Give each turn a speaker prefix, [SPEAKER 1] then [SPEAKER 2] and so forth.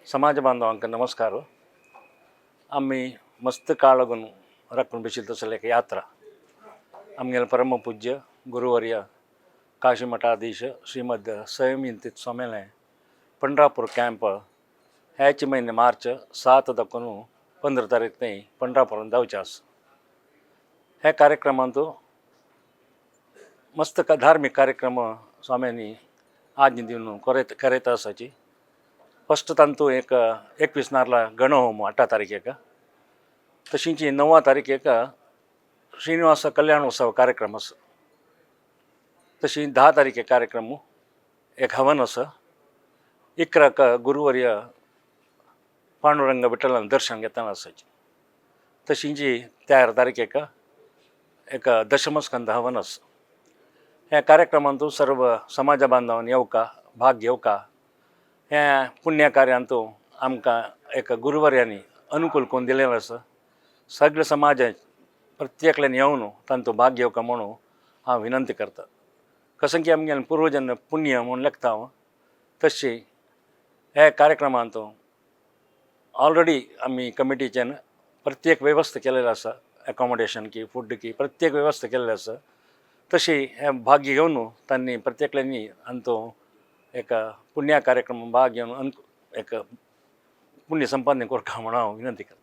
[SPEAKER 1] समाज बांधवांक नमस्कार. आमी मस्त काळ लागून राखून बशिल्ले तसले एक यात्रा. आमगेले परमपूज्य गुरुवर्य काशी मठाधीश श्रीमद संयमित स्वामीले पंढरापूर कॅम्प ह्याचे म्हयने मार्च 7 दाखून 15 तारीख थंय पंढरापुरान जावचें आसा. ह्या कार्यक्रमांत मस्त धार्मीक कार्यक्रम स्वाम्यांनी आज्ञा दिवन करयत आसाची. फस्ट तांतू एक 21 नारला गणहोम 8 तारखेक, तशींच 9 तारखेक श्रीनिवास कल्याणोत्सव कार्यक्रम आसा. तशी 10 तारखेक कार्यक्रम एक हवन आसा. 11क गुरुवर्य पांडुरंग विठ्ठलान दर्शन घेतना आसाची. तशींच 13 तारखेक एक दशमस्कंद हवन आसा. ह्या कार्यक्रमांतू सर्व समाज बांधवांनी येवका, भाग घेवका. ह्या पुण्य कार्यांतू आमकां एक गुरुवर्यांनी अनुकूल करून दिलेलें आसा. सगळे समाज प्रत्येकल्यान येवन तांतू भाग घेवका म्हणून हांव विनंती करता. कसं की आमगेलें पुर्वजन पुण्य म्हणून लेखता हांव, तशी ह्या कार्यक्रमांत ऑलरेडी आमी कमिटीच्यान प्रत्येक वेवस्था केलेली आसा. एकोमोडेशन की, फूड की, प्रत्येक वेवस्था केल्ली आसा. तशी हे भाग घेवन तांणी प्रत्येकल्यांनी आनी एक पुण्य कार्यक्रम भाग घेवन एक पुण्य संपादन करता म्हणून हांव विनंती करता.